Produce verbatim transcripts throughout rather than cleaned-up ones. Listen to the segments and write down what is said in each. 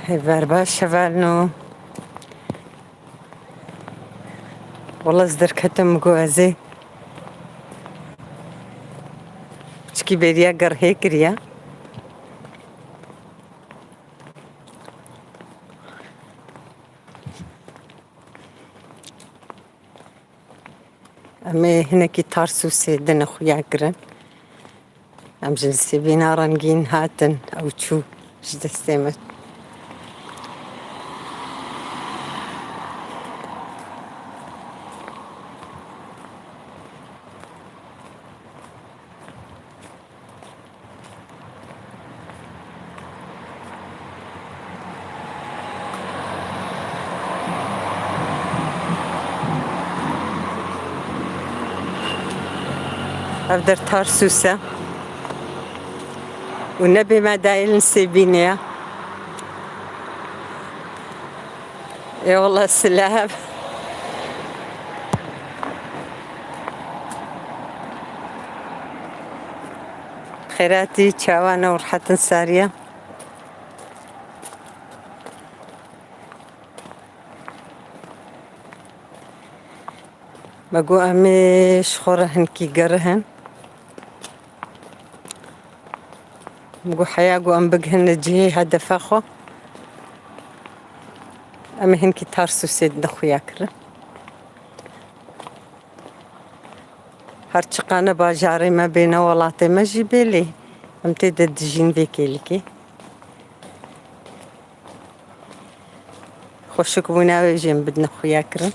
Hêver baş hevalno. Wala ez derketim, min got ez ê piçkî bêriya gerhê kiriya. Em ê hinekî Tarsûsê dine xuya kirin. Em ji li Sêbîna rengîn hatin, ew çû ji destê min. Ev der Tarsûs e. Û nebê me dayê li Sêbînê ye. Ê wele silav. Xêratî, çawa ne û rehet in, sariya. Me got em ê ji xwe re hinkî gerihin. Min got heya ku em bigihine cihê hedefa xwe, em ê hinkî Tarsûsê dine xuya kirin. Her çiqane bajarê me bêne welatê me jî bê, lê em tê de dijîn vê kêlikê. Xweşik bûna wê jî em bidine xuya kirin.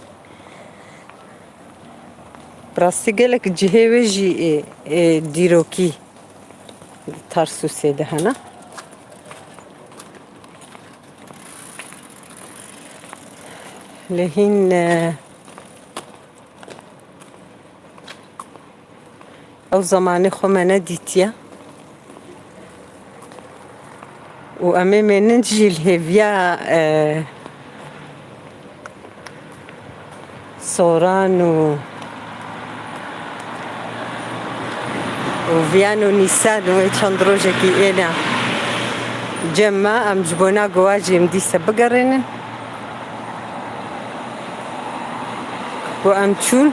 Bi rastî gelek cihê wê jî ê, ê dîrokî Tarsûsê de hene. Lê hîn, e, Ew zemanê xwe me nedîtiye. Û em ê mênin jî li hêviya, e, Soran û, û Viyan û Nîsan û ê çend rojekî êne cem me, em ji bona gowa jî em dîse bigerînin. Ku em çûn,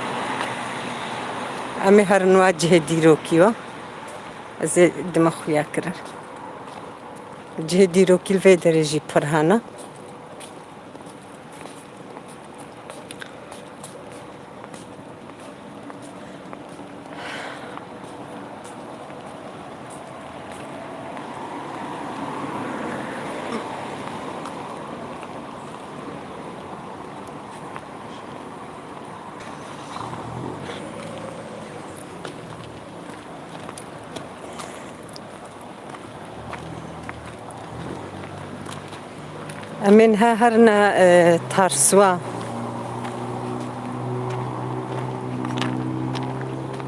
em ê herin wa cihê dîrokî we. Ez ê dime xuya kirin. Cihê dîrokî li vê derê jî pir hene. Em ê niha herine, e, Tarsûa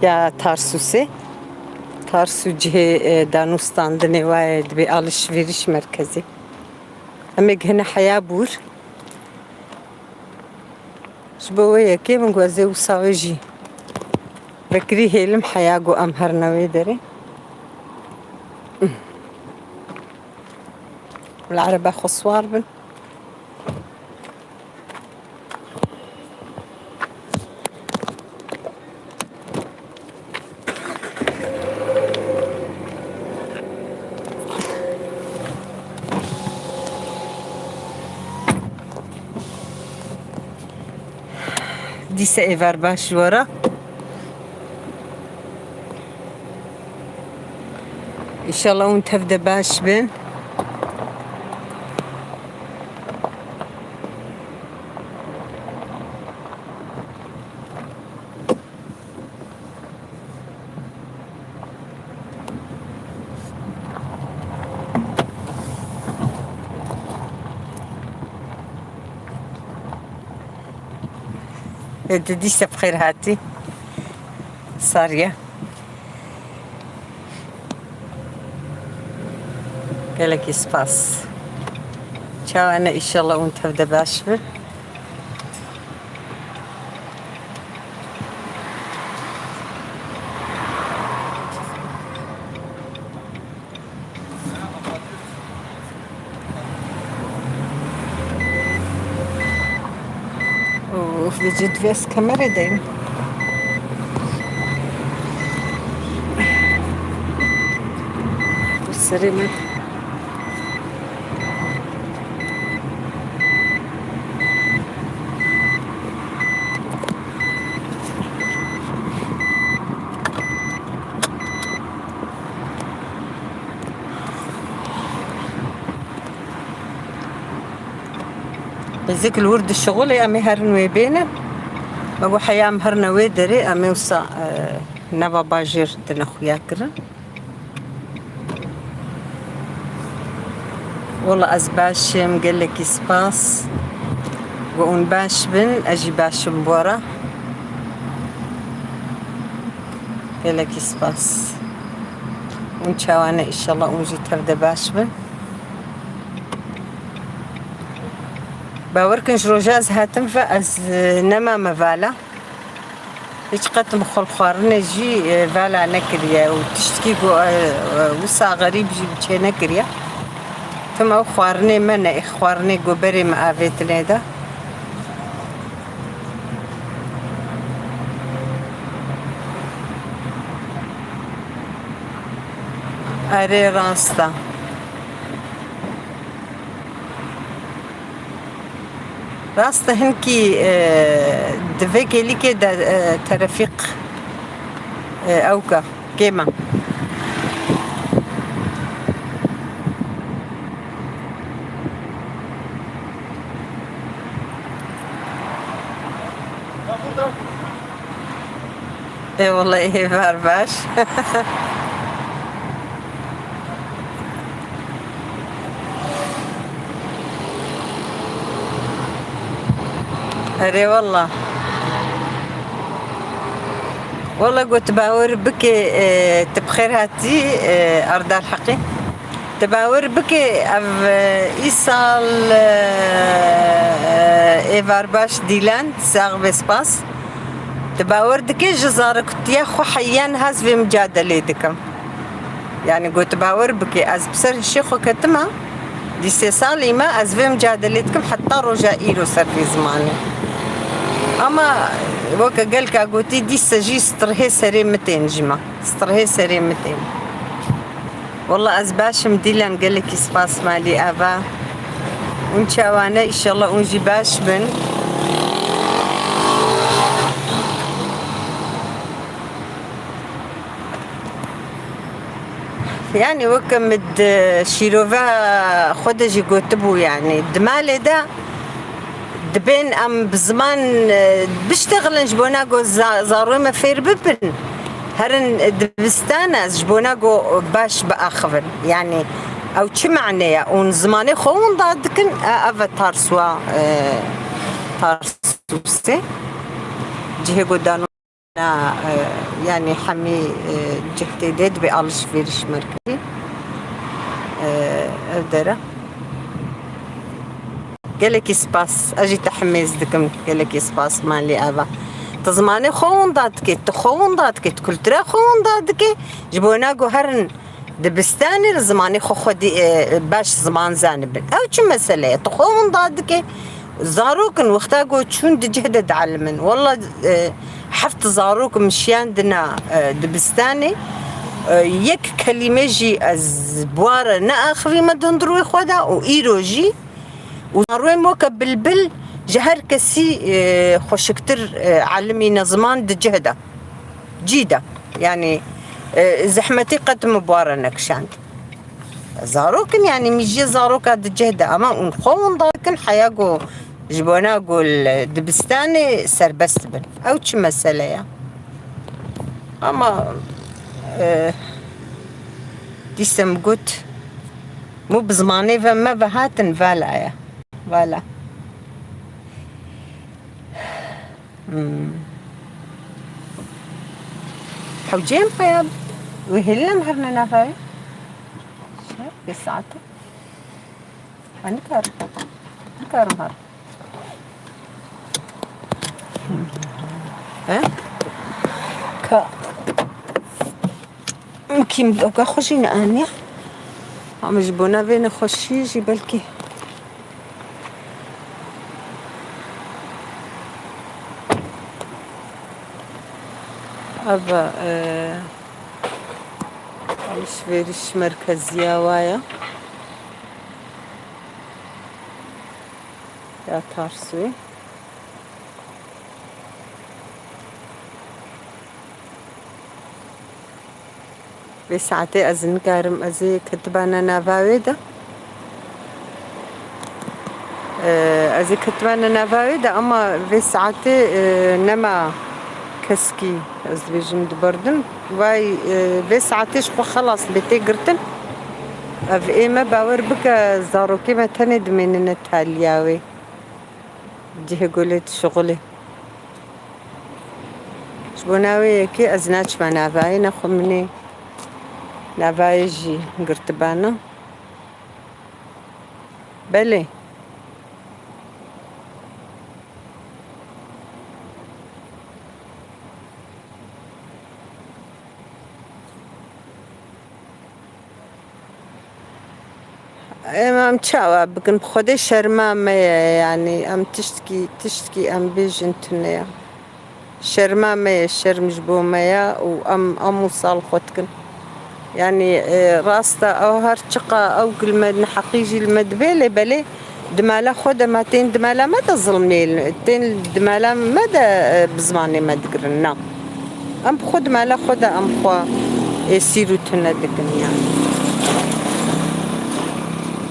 ya Tarsûsê. Tarsû cihê, e, danûstandinê wa ye, dibê alişverîş merkezê. Em ê gihine heya bûr. Ji bo wê yekê min got ez ê wisa wê jî vekirî hêlim heya ku em herine wê derê. Li erebe xwe siwar bin. Dîse êvar baş ji we re. Înşallah hûn tev de baş bin. Ê, di dîse bi xêr hatî. Sariye. Gelekî spas. Çawa ne, înşallah hûn tev de baş bin. Gece divê ez kemerê deyim. Bu serê me. Qîzik li wir dişixulê, em ê herin wê bênin. Me got heya em herine wê derê, em ê wisa, e, nava bajêr dine xuya kirin. Wela ez baş im, gelekî spas. Ku hûn baş bin, ez jî baş im bora. Gelekî spas. Hûn çawa ne, înşallah hûn jî tev de baş bin. Bawer kin ji roja ez hatim ve ez, e, nemame vala. Hiç qet min xwe li xwarinê jî, e, vala nekiriye û tiştkî ku, e, e, wisa xerîb jî bi çê nekiriye. Tim ew xwarinê me ne, ê xwarinê ku berê me avêtinê de. Erê rast e. Rast e, hinkî, e, di vê kêlîkê de, e, terefîq, e, ewk e, kêm e. Ê wele êvar baş. Erê wela. Wela got bawer bike, e, tu bi xêr hatî, e, Erdal Heqî. Tu bawer bike ev, e, îsal, e, êvar baş Dîlan, sax be spas. Tu bawer dike ji zaroktiya xwe heya niha ez vê micadelê dikim. Yani got bawer bike ez bi ser hişê xwe ketime, dî sê salî me ez vê micadelê dikim heta roja îro ser vê zimanê. Ama weke gelka gotî dîsa jî strihê serê min tên ji me. Strihê serê min tên. Wela ez baş im Dîlan, gelekî spas malî ava. Hûn çawa ne, înşallah hûn jî baş bin. Yani weke min di şîrove xwe de jî gotibû, yani di malê de dibên em bi ziman, e, biştexilin ji bona ku za-, zaroyê me fêr bibin. Herin dibistana ji bona ku baş biaxivin. Yani ew çi mane ye? Hûn zimanê xwe winda dikin, e, ev e Tarsûa, e, Tarsûsê. Cihê ku dano Na, e, yani hemî, e, cihtê dê dibê alişverîş merkezî. E, ev dere. Gelekî spas. Ez jî te hemêz dikim. Gelekî spas malî ava. Tu zimanê xwe winda dikê, tu xwe winda dikê, tu kultura xwe winda dikê. Ji bona ku herin dibistanê li zimanê xwe xwedî, e, baş ziman zanibin. Ew çi mesele ye? Tu xwe winda dikê. Zarok in wexta ku çûn di cih de dielimin. Wela, e, heft zarok min şiyandina, e, dibistanê. E, yek kelîme jî ez bi wa re neaxivîme di hundirûyê xwe de û îro jî û zarokên weke bilbil ji her kesî, e, xweşiktir, e, elimîne ziman di cih de. Cî de. Yani, e, zehmetî qet min bi wa re nekişand. Zarok in, yani, mîjiyê zaroka di cih de, ama hûn xwe winda dikin heya ku ji bona ku li dibistanê serbest bin. Ew çi mesele ye? Ama, e, dîsa min got, mû bi zimanê ve me ve hatin, vala ye. Vala. Hmm. Hewceyên peya wê hêlî em herine navayê. Şer, vê saete. Ha, nikarim. Nikarim her. He? Ka. Mukîm doga xwe jî neaniye. Ama ji bona vê nexweşiyê jî belkî. Ava, e, alışveriş merkeziya wa ya. Ya Tarsu'yê. Vê saetê ez nikarim, ez ê ketibana nava wê de. Ee, ez ê ketibana nava wê de, ama vê saetê, e, nema keskî, ez dibêjim, diberdin. Vay, e, vê saetê ji xwe xelas bê tê girtin. Ev ê me, bawer bike, zarokê me tenê dimênine taliya wê. Cihê golê dişuxulê. Ji bo navê yekê ez naçime navayê, nexwe min ê navayê jî girtibana. Belê. Em, em çawa bikin? Bi Xwedê şerma me ye, yanî em tiştkî, tiştkî em bêjin tune ye. Şerma me ye, şerm ji bo me ye û em, em wisa li xwe dikin. Yanî, e, rast e, ew her çiqa ew ku li me neheqî jî li me dibe, lê belê di mala xwe de me tên, di mala me de zilmê, tên di mala me de, e, bi zimanê me digirin. Na. Em bi xwe di mala xwe de em xwe êsîr û tune dikin, yanî.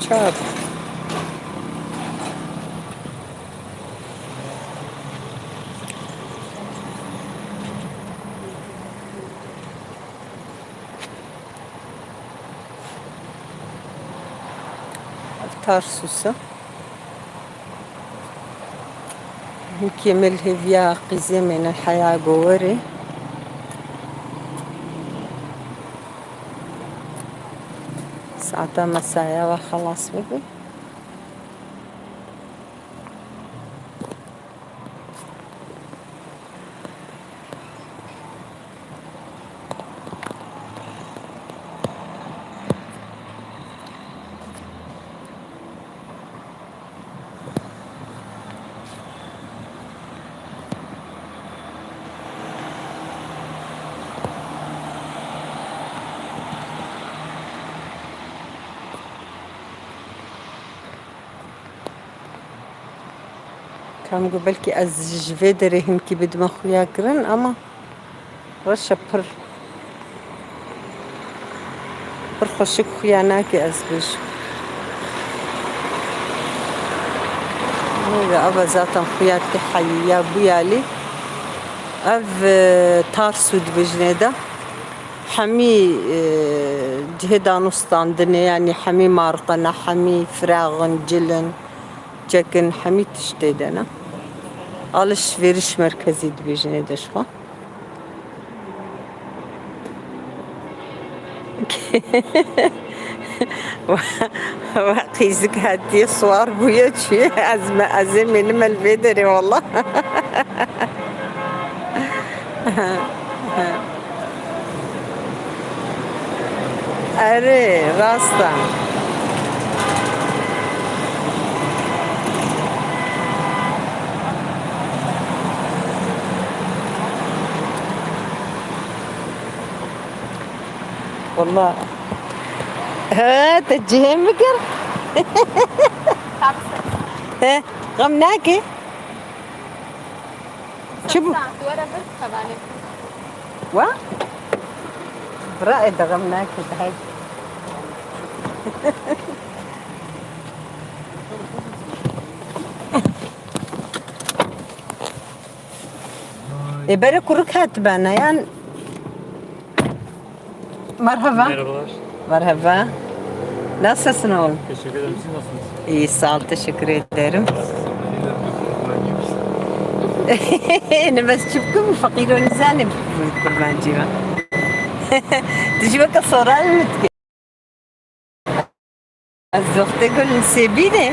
Çawa? Ev Tarsus e. Hinkê me li hêviya qîzê mêne heya gowerê. Saeta mesaya ve xelas bibe. Kam got belkî ez ji vê derê hinkî bidime xuya kirin, ama reş e, pir, pir xweşik xuya nake, ez bêjim. Neyse, ev zaten xuya tê heyî ya bûya lê. Ev, e, Tarsu dibêjinê de. Hemî, e, cihê danûstandinê, yanî hemî marqe ne, hemî firax in, cil in, çek in, hemî tişt tê de ne. Alişveriş merkezî dibêjin ê de ji xwe. We qîzik hatiye, siwar bûye çûye. Ez me, ez ê mênime li vê derê, wallah. Erê, rast e. Wallah. He, te cihê min kir. He, xem nake. Çi bû? Wa? Bira, e, de xem nake, de hey. E, berê kurik hatibana, yan. Merhaba. Merhabalar. Merhaba. Nasılsın oğlum? Teşekkür ederim. Siz nasılsınız? İyi, sağ ol, teşekkür ederim. Ne bes çipkim, fakir onu zanim kurbancıma. Tijmeka sorar mı? Ez wextê ku li Sêbînê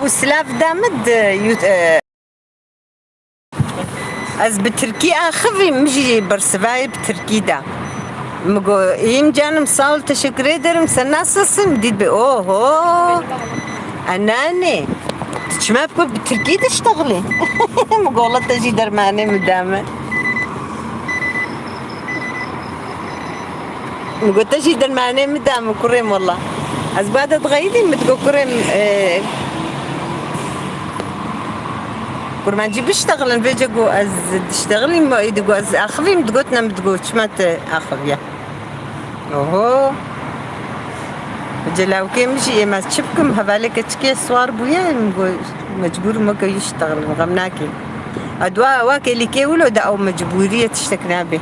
û silav da min di yû-, e, ez bi tirkî axivî, min jî bersivayê bi tirkî da. Min got, "İyiyim canım, sağ ol, teşekkür ederim. Sen nasılsın?" Dît bi, "Oho, anane." Çima bi ku bi tirkî diştexilî? Min got, "Wela te jî dermanê min dame." Min got, "Te jî dermanê min dame kurê min wela." Ez ba de dixeyidî, min digot, "Kurê min, e, kurmancî biştexilin." Vêce got, "Ez diştexilîm." Êdî got, "Ez axivîm." Digot, "Ne." Min digot, "Çima te axiviye?" Oho. Celawkê min jî, ê, ez çi bikim? Hevalê keçikê siwar bûye, min got, "Mecbûr im weke wî ştexlim, xem nakê." A dua ewa kêlîkê wilo de ew mecbûrî ye, tiştek nabe.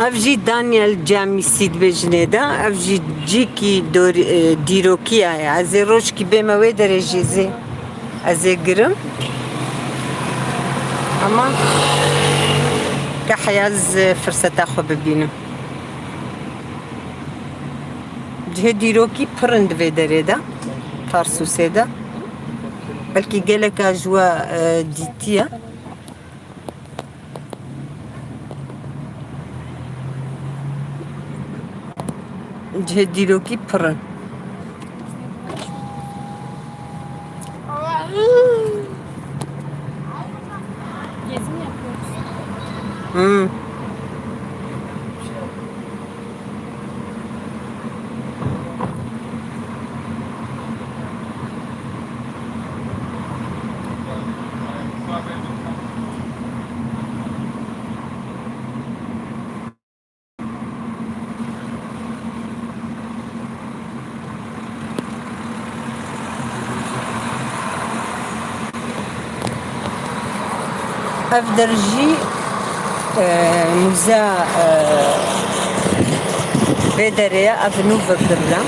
Ev jî Daniel Camîsî dibêjinê de. Ev jî cîkî dor-, e, dîrokî ye. Ez ê rojkî bême wê derê jî zê. Ez ê girim. Ama keh ya ez firseta xwe bibînim. Cihê dîrokî pir in di vê derê de, Tarsusê de. Belkî geleka ji we, e, dîtiye. Cihê dîrokî pir in. Gezi mi yapıyoruz? Hmm. Ev der jî, e, mûze, e, vê derê ye, ev nû vekirine.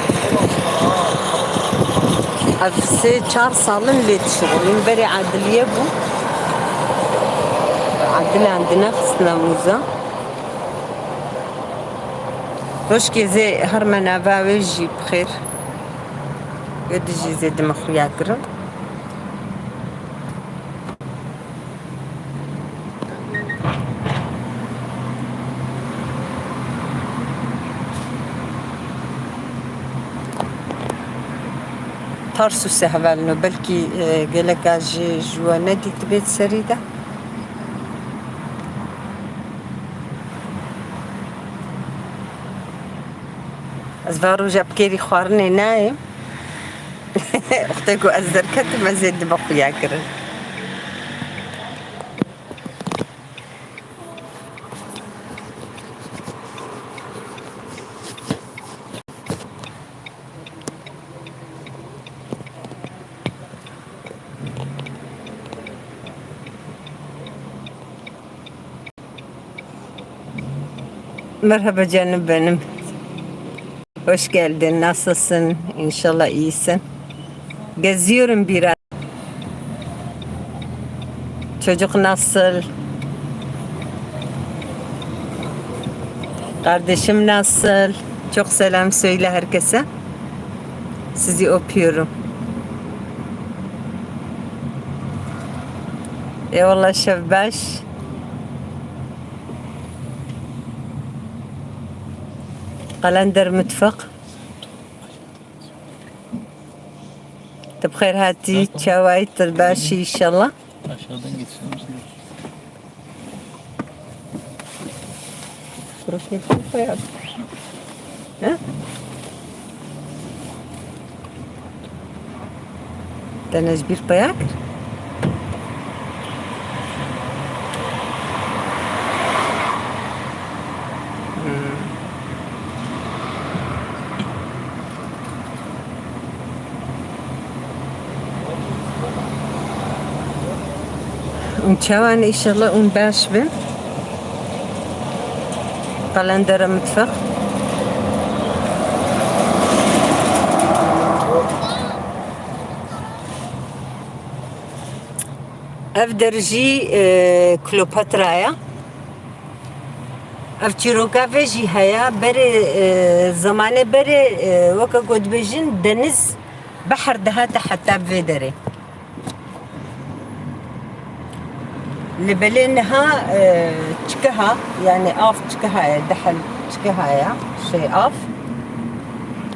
Ev sê çar sal in lê dişixulin. Berê Adiliye bû. Adilan dine xistine mûze. Rojkê zê her me nava wê jî bi xêr. Wê dijî zê dime xuya kirin. Tarsusê hevalino, belkî, e, geleka jê ji we nedîtibe di serî de. Ez va roja bi kêrî xwarinê nayêm. Wextê ku ez derketim, ez ê dime xuya kirin. Merhaba canım benim. Hoş geldin. Nasılsın? İnşallah iyisin. Geziyorum biraz. Çocuk nasıl? Kardeşim nasıl? Çok selam söyle herkese. Sizi öpüyorum. Eyvallah, şev baş. Kalender mutfak. Tu bi xêr hatî, çawayî, tu baş î înşallah. Aşağıdan geçiyoruz. Burası ne koyar? Ha? Te ne ji bîr peya kir? Hmm. Hûn çawa ne, înşallah hûn baş bin. Kalendera mutfak. Ev der jî, e, Kleopatra ye. Ev çîroka vê jî heye. Berê, e, zemanê berê, e, weke ku dibêjin deniz, Behr dihate heta vê derê. Li belê niha, e, çikiha, yani av çikiha ye, dihel çikiha ye, şey av.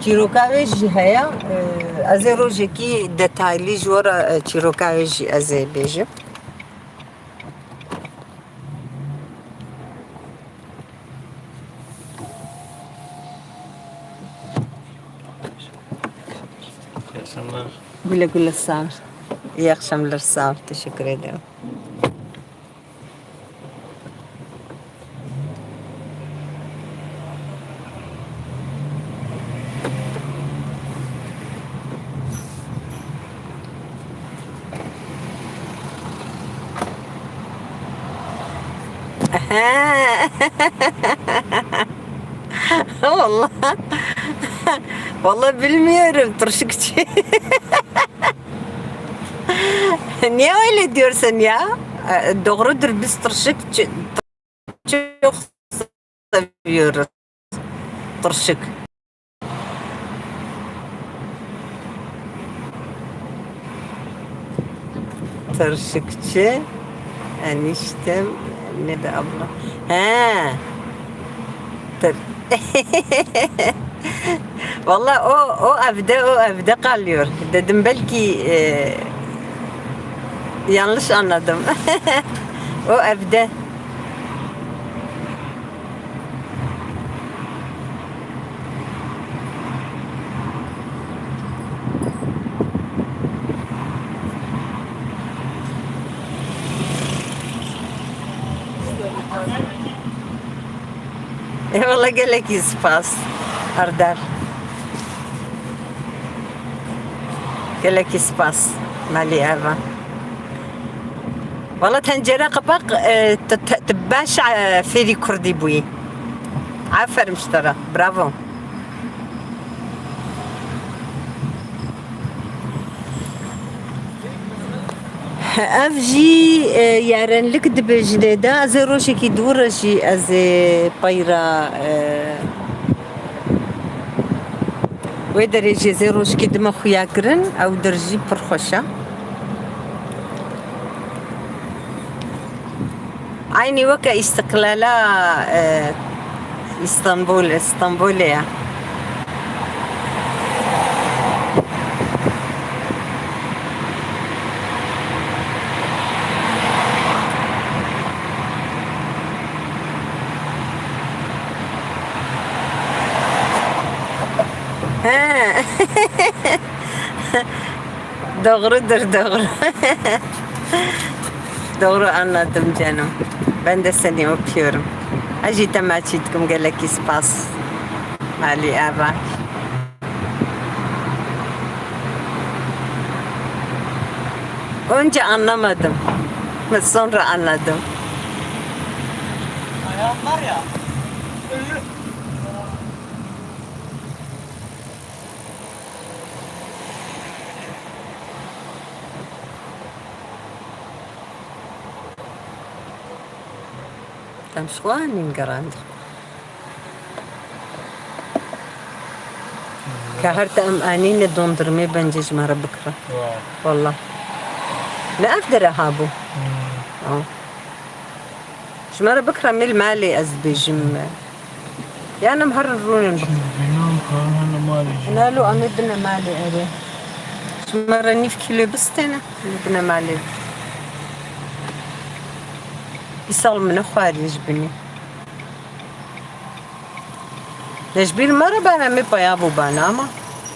Çîroka wê jî heye, e, ez ê rojekî detaylî ji we re, e, çîroka wê jî ez ê bêjim. İyi akşamlar. Gule gule, sağ ol. İyi akşamlar, sağ ol. Teşekkür ederim. Vallahi, vallahi bilmiyorum turşukçu. Niye öyle diyorsun ya? E, doğrudur, biz turşukçu, çok seviyoruz. Turşuk. Turşukçu. Eniştem ne de abla. He. Tur. Vallahi o, o evde, o evde kalıyor. Dedim belki, e, yanlış anladım. O evde. Eyvallah, gelekî spas. Erdal. Gelekî spas. Malî eva. Wala tencere qepeq, e, tu, tu, tu baş, e, fêrî kurdî bûyî. Aferin ji te re. Bravo. Ev jî, e, yarenlik dibe ji lê de. Ez ê rojekî dû re jî ez ê peyra, e, Wê derê jî ez ê rojekê dime xuya kirin, ew der jî pir xweş e. Eynî weke Îstiqlala, e, Îstanbul, Stenbolê ye. He. Doğrudur, doğru. Doğru anladım canım. Ben de seni öpüyorum. Ez jî te maçî dikim, gelekî spas. Malî eva. Önce anlamadım. Sonra anladım. Ayağım var ya. Em ji xwe nîn gerand. Ka her te em anîne dondurmê bence ji me re bikire. Wa. Wallah. Ne ev dere habû. Hmm. Aa. Ji me re bikire, em ê li malê ez dibêjim. Yan em herin rûnin bikire. Bînan karin hene malê jî. Nalo, em ê bine malê erê. Ji me re nîv kîlo bistêne, em ê bine malê. Îsal min nexwariye ji binî. Ne ji bîr me re bana, me paya bû bana ama.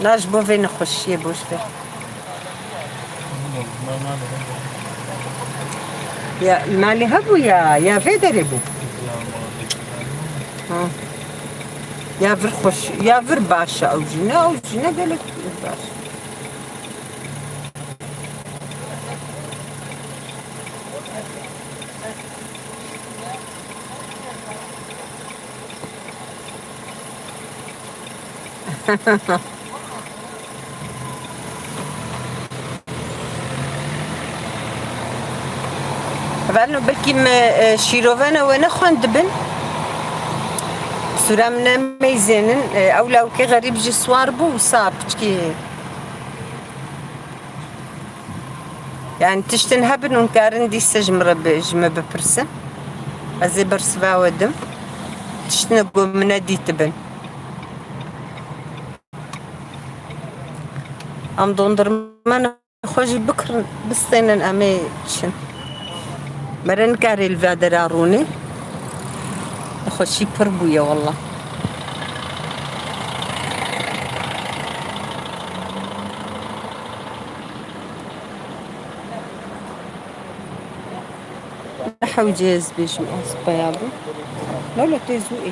Na ji bo vê nexweşiyê boş be. Ya malê hebû ya, ya vê derê bû. Ha. Ya vir xweş, ya vir baş e ew jî ne, ew jî ne gelek baş. Hevalno, belkî me, e, şîrovene we nexwendibin. Sûra min ne meyzênin, e, ew lawikê xerîb jî siwar bû, wisa piçkî Yani tiştin hebin hûn karin dîse ji min re bi-, ji me bipirsin. Ez ê bersiva we dim. Tiştine ku min nedîtibin. Em dondurma ne xwe jî bikirin, bistênin em ê çin. Mere nikarê li va dera rûnê. Xweşî pir bûye walla. Ne hewce ez bêjim, ez peya bû. Lolo tê zû ê.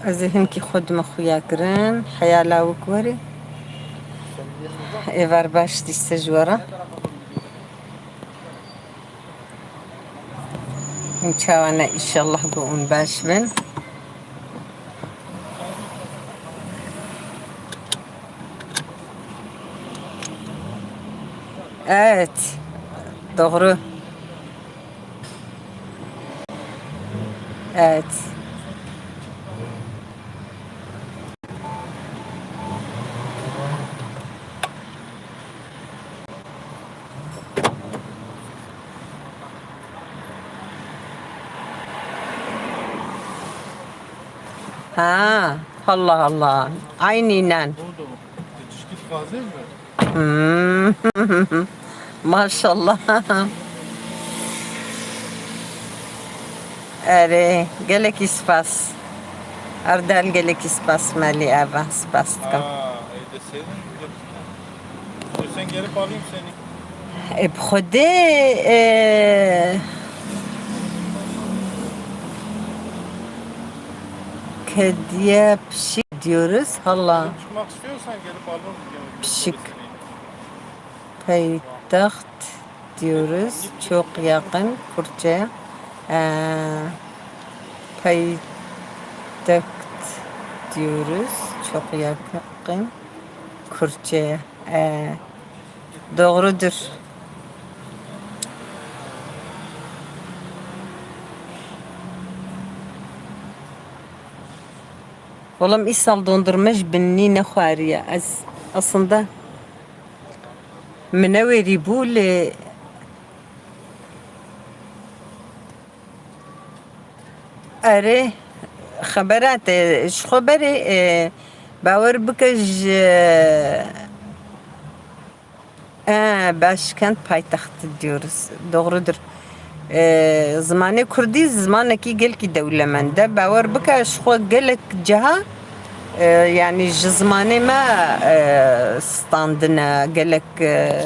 Ez ê hinkî xwe dime xuya kirin. Heya lawik werê. Êvar baş dîse ji we re. Hûn çawa ne, înşallah ku hûn baş bin. Evet. Doğru. Evet. Ha, Allah Allah. Aynı inan. Hmm. Maşallah. Erê, gelekî spas. Erdal, gelekî spas, melî eva, spas dikim. Aa, e, deseydin, sen gelip alayım seni. E, bi Xwedê, e, kediye pişik diyoruz. Hala. Çıkmak istiyorsan gelip alırım. Pişik. Peytaxt diyoruz. Çok yakın Kürtçe. Ee, payitaht diyoruz. Çok yakın Kürtçe. Ee, doğrudur. Oğlum, îsal dondurma ji binî nexwariye. Ez aslında Min newêrî bû, lê erê, xebera te ji xwe berê, e, bawer bike ji, e, başkent paytaxt diyoruz. Doğrudur. E, zimanê kurdî zimanekî gelkî dewlemend e. Bawer bike ji xwe gelek ciha, e, yanî ji zimanê me, e, standine, gelek, e,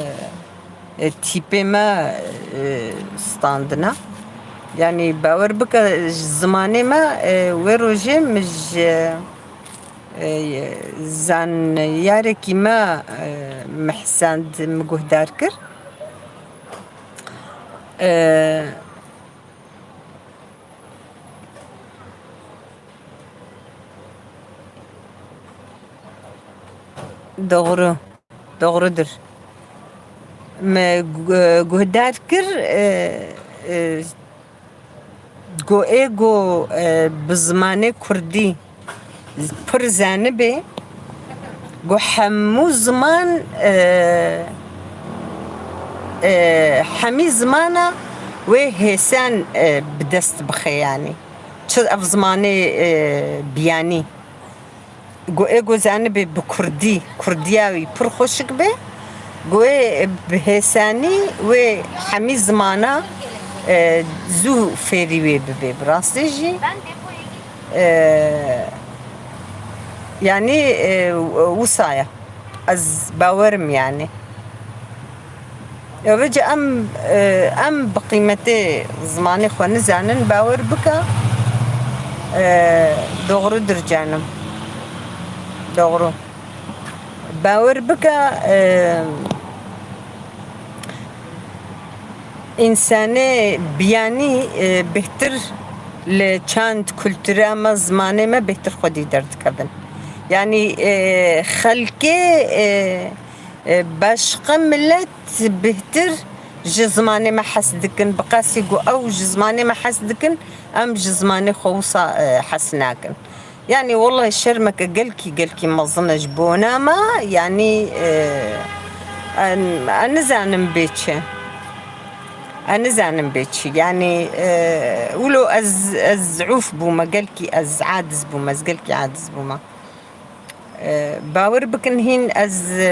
e, tîpê me, e, standine. Yanî bawer bike ji zimanê me, e, wê rojê min ji, e, zanyarekî me, e, min hesand, min guhdar kir. E, Doğru. Doğrudur. Me gu-, guhdar kir, e, e, go ê go, e, bi zimanê kurdî pir zanibê, go hemû ziman, e, e, hemî zimana wê hêsan, e, bi dest bixe yanî. Çi ev zimanê, e, biyanî. Go ê go zanibê bi kurdî, kurdiya wî pir xweşik be. Go ê bi hêsanî wê hemî zimana, e, zû fêrî wê bibe. Bi rastî jî, e, yanî, e, wisa ye. Ez bawerim yanî. Ev ji em, e, em bi qîmetê zimanê xwe nizanin, bawer bike. E, doğrudur canım. Doğru. Bawer bike, e, însanê biyanî, e, bêhtir li çand, kultura me, zimanê me bêhtir xwedî derdikevin. Yanî, e, xelkê, e, E, başqa milet bêhtir ji zimanê me hes dikin. Bi qasî ku ew ji zimanê me hes dikin, Em ji zimanê xwe wisa, e, hes nakin. Yanî, wellahî şermeke gelkî, gelkî mezin e ji bona me. Yanî, e, em, em nizanim bê çi. Ez nizanim bê çi. Yanî, e, wilo ez, ez zeûf bûme, gelkî ez aciz bûme, ez gelkî aciz bûme. E, bawer bikin, hîn ez, e,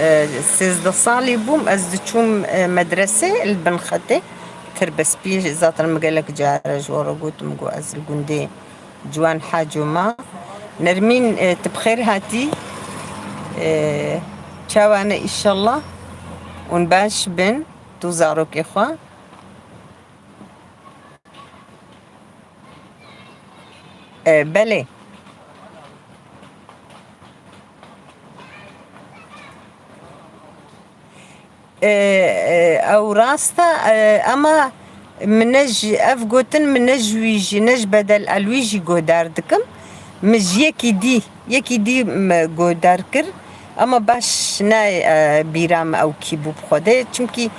e, sêzdeh salî bûm, ez diçûm, e, medresê li bin xetê. Tirbespî zaten min gelek care ji we re got, min got ez li gundê Ciwan Haco ma. Nermîn, e, tu bi xêr hatî. E, çawa ne, îşallah hûn baş bin, tu zarokê xwe. E, belê. E, e, ew rast e, e, ama min ne ji, ev gotin min ne ji wî jî, ne ji Bedel Elwî jî guhdar dikim. Min ji yekî dî, yekî dî me guhdar kir. Ama baş nayê, e, bîra min ew kî bû bi Xwedê. Çimkî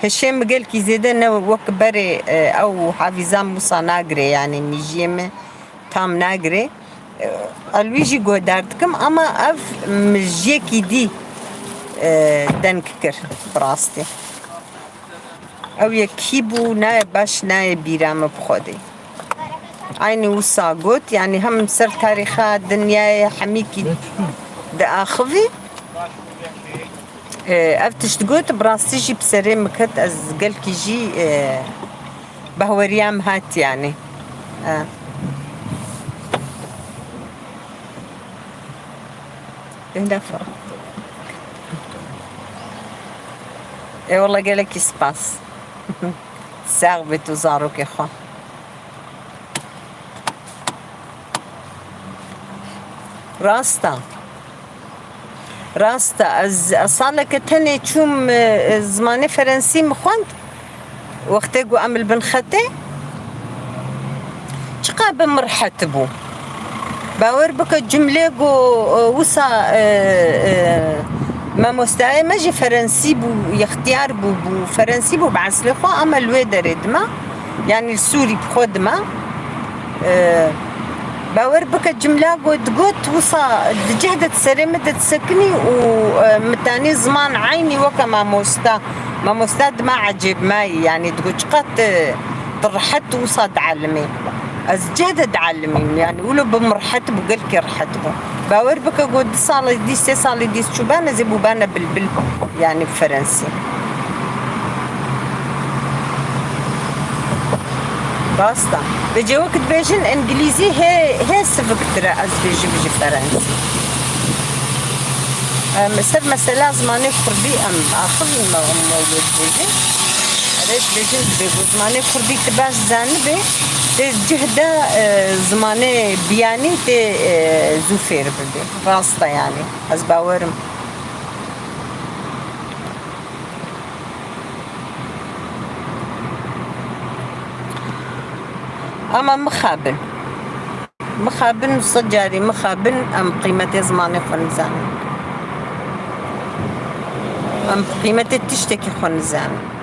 hişê min gelkî zêde ne wek berê, e, ew havîza min wisa nagirê, yanî mîjiyê min tam nagirê. E, Elwî jî guhdar dikim ama ev min ji yekî dî, e, deng kir bi rastî. Ew yekî bû, nayê baş, nayê bîra min bi Xwedê. Eynî wisa got, yanî hem ser tarîxa dinyayê hemîkî diaxivî. E, ev tişt got, bi rastî jî bi serê min ket, ez gelkî jî, e, behweriya min hat, yanî. E. Ê, ne fa-, Ê, wela gelekî spas. Sax bê tu zarokê xwe. Rast e. Rast e. Ez, ez saleke tenê çûm, e, e, zimanê ferensî min xwend. Wextê ku em li bin xetê, çiqa bi min rehet bû. Bawer bike cumlê ku, e, wisa, e, e, mamostayê me jî ferensî bû, yextiyar bû, bû ferensî bû bi eslê xwe, ama li wê derê dima. Yanî li Sûrî bi xwe dima. E, bawer bike cimla got, got, wisa di cih de di serê min de disekinî û, e, min tanî ziman eynî weke mamosta. Mamosta dima ecêb mayî, yanî digot, çiqas tu, tu rehet wisa dielimî. Ez cih de dielimîm, yanî wilo bi min rehet bû, gelkî rehet bû. Bawer bike, got du salê dî, sê salê dî çûbane, ez ê bûbane bilbil, yanî bi ferensî. Rast e. Vêce wek dibêjin, îngilîzî hê, hê siviktir e, ez bêjim ji ferensî. Em ser mesela zimanê kurdî em axivîn me, em wê dibêjin. Erê dibêjin, dibê ku zimanê kurdî tu baş zanibê, tê cih de, e, zimanê biyanî tê, e, zû fêr bibê. Rast e yanî. Ez bawerim. Ama mixabin. Mixabin, sed carî mixabin, em qîmetê zimanê xwe nizanin. Em qîmetê tiştekî xwe nizanin.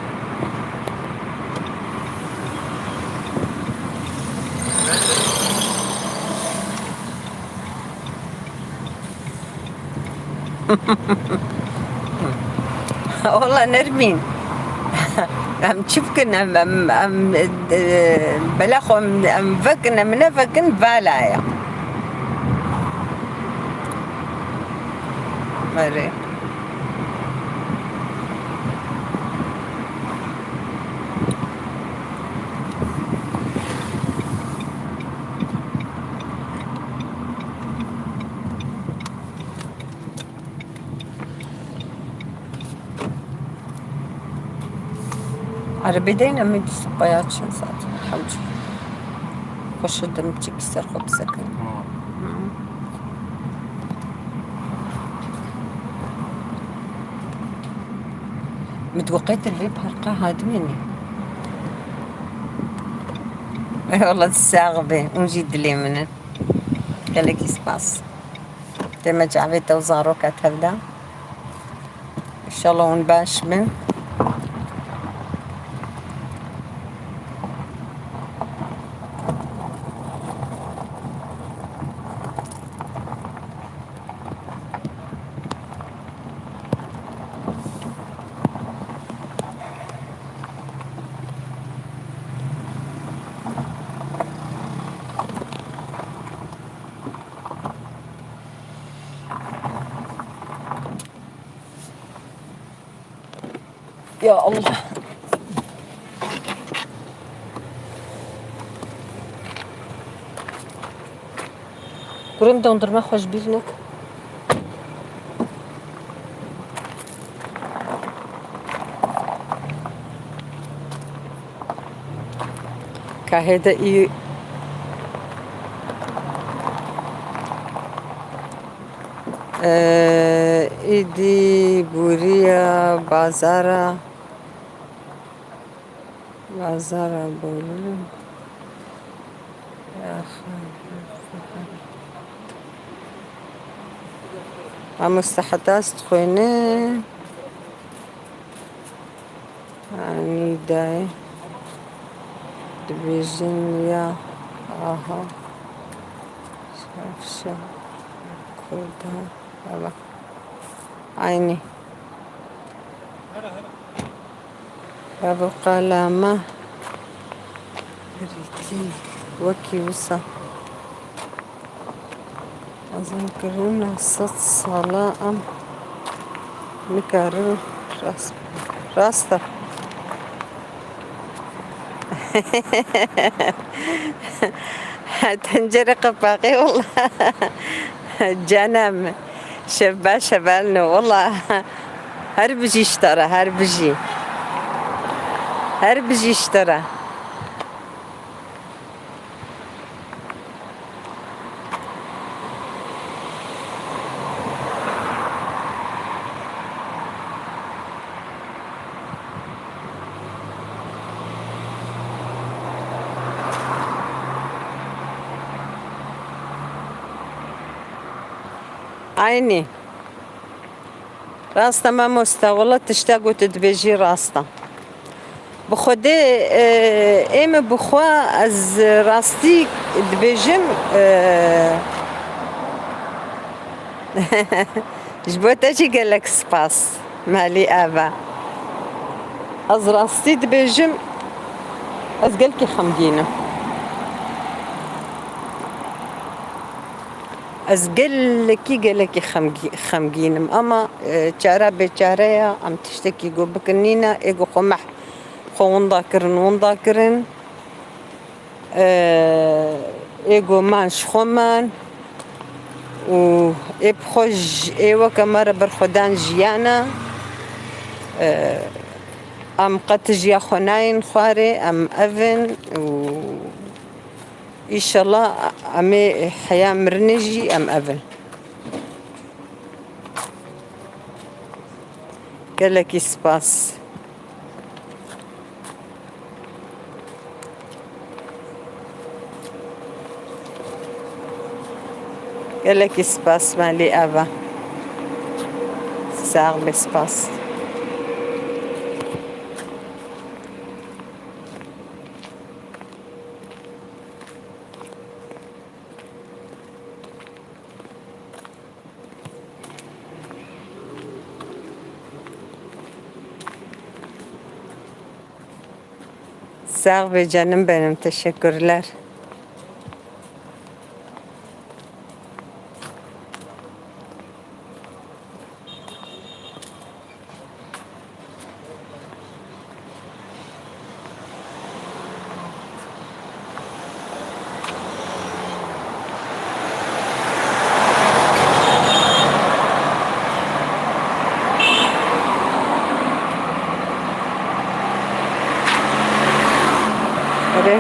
Wala Nermîn. Em çi bikin? Em, em, em, e, bela xwe em, em vekin, em nevekin, vala ye. Erê. Erebê deyne min dîsa bayağı çin zaten. Hewce. Xweş e dem çekî ser xwe bisekin. Ha. Hı. Min digot qey tu li vê parka hatibînî. Ey wala sax be. Hûn jî dilê min in. Gelekî spas. Deme çavê te û zaroka tev de. Înşallah hûn baş bin. Ya Allah. Kurim dondurma xwe ji bîr nekin. Kahê de î, e, îdî bûriya bazara, bazara bûri. Mamoste heta ez dixwînim. Anî dayê. Dibêjin ya. Aha. Şevşe. Kurda. Baba. Aynî. Ev qala me rîtî wekî wisa. Ezan kirina sed sala em nikarin rast, rast e. Tencere qepaqê wala. Canem. Şev baş hevalno wala. Her bijî ji te re, her bijî. Her bijî ji te re. Aynî. Rast e mamoste, wela tişta ku tu dibêjî rast e. Bi Xwedê, e, ê min bi xwe ez rastî dibêjim, e, ji bo te jî gelek spas, malî ava. Ez rastî dibêjim, ez gelkî xemgîn im. Ez gelekî, gelekî xemgî-, xemgîn im. Ama, e, çare bêçare ya, em tiştekî ku bikin nîne, ê ku xwe meh, xwe winda kirin, winda kirin. E, ê ku man ji xwe man. Û ê bi xwe ji, ê weke me re berxwedan jiyana. E, em qet jiya xwe nayên xwarê, em ev in û Îşallah em ê heya mirinê jî em ev in. Gelekî spas. Gelekî spas malî ava. Sax be, spas. Sağ ve canım benim, teşekkürler. Erê.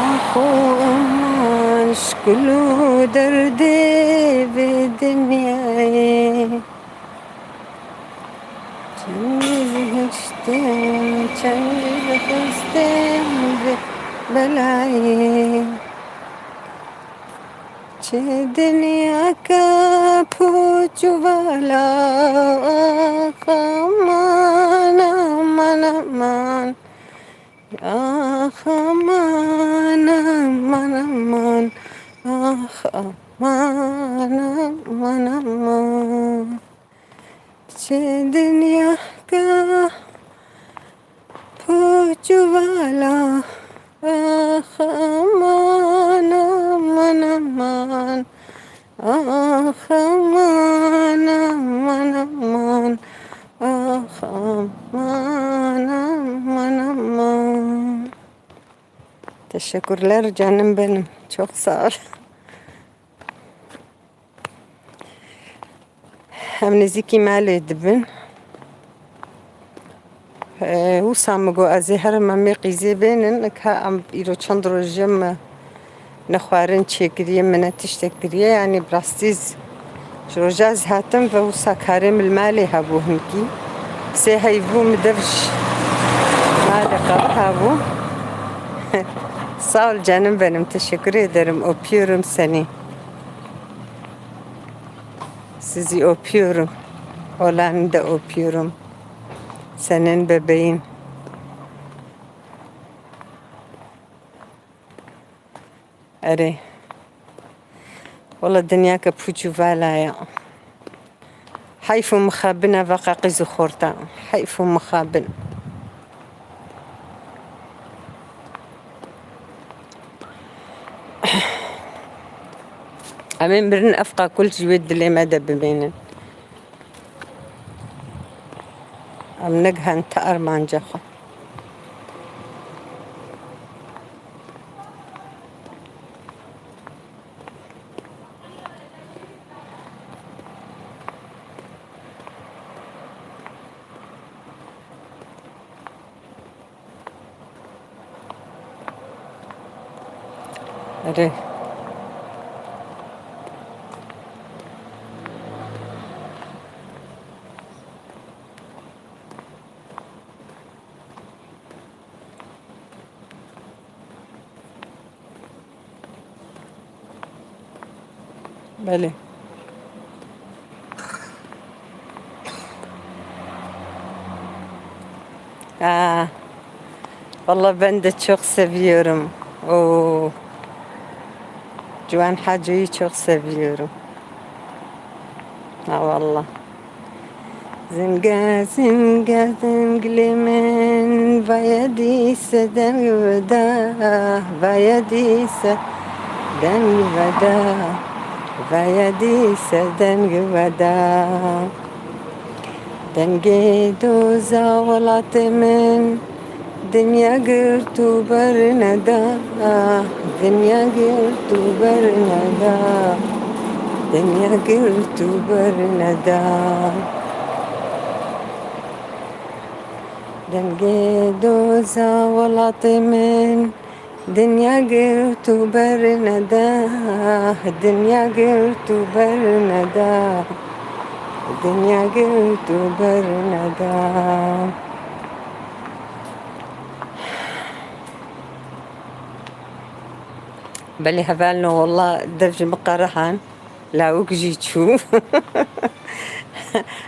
Ax o aman ji kul û derdê vê dinyayê. Çend jî hiştin, çend jî xistin vê belayê. Çi dinyake pûç û vala, ax aman, aman, aman. Ax aman, aman, aman. Ax aman, aman, aman. Çi dinyake pûç û vala. Ax aman, aman, aman. Ah aman aman aman. Ah aman aman aman. Teşekkürler canım benim. Çok sağ ol. Em nêzîkî malê dibin. Ee, wisa min got, ez ê herim, em ê qîzê bênin. Ka em îro çend roj e me ne xwarin çêkiriye, min ne tiştek kiriye. Yanî bi rastî z-, ji roja ez hatim ve wisa karê min li malê hebû hinkî. Sê heyvû min dev ji malê qebiha bû. Sağ ol canım benim, teşekkür ederim. Öpüyorum seni. Sizi öpüyorum. Hollanda öpüyorum. Senin bebeğin. Erê. Wala dinyake pûç û vala ye. Heyf û mixabin e veqa qîz û xorta. Heyf û mixabin. Em ê mirin, ev qakul ji wê dilê me de bimênin. Em negihan te armanca xwe. Erê. Belê. Aa, vallahi ben de çok seviyorum. Oo. Ciwan Hacı'yı çok seviyorum. Ha, vallahi. Zimge, zimge, zimgilê min, vaya dîse deng veda, vaya dîse deng veda, vaya dîse deng veda. Dengê doza welatê min, dinya girt û berneda, dinya girt û berneda, dinya girt û berneda. Dengê doza welatê min, dinya girt û berneda, dinya girt û berneda, dinya girt û berneda. Belê hevalno, wallah dev ji min qerihan. Lawik jî çû.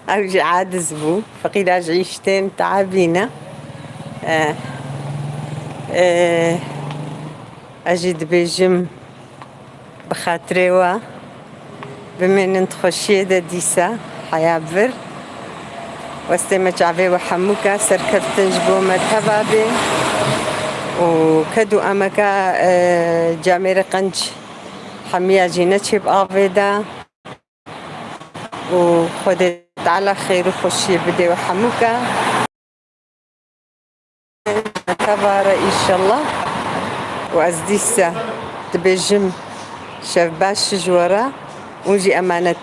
Ew jî aciz bû. Feqîra ji îştên teabî ne. Eh, eh, ez jî dibêjim bi xatirê we bimênin di xweşiyê de dîsa heya vir. Westê me çavê we hemûka serkeftin ji bo me teva bê. Û ked û emeka, eh, camêrê qenc hemiya jî neçê bi avê de. û Xwedê Teala xêr û xweşiyê bide we hemûka. Tevare înşallah. Û ez dîsa dibêjim şev baş ji we re û jî emanet.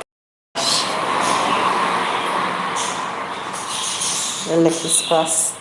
Gelekî spas.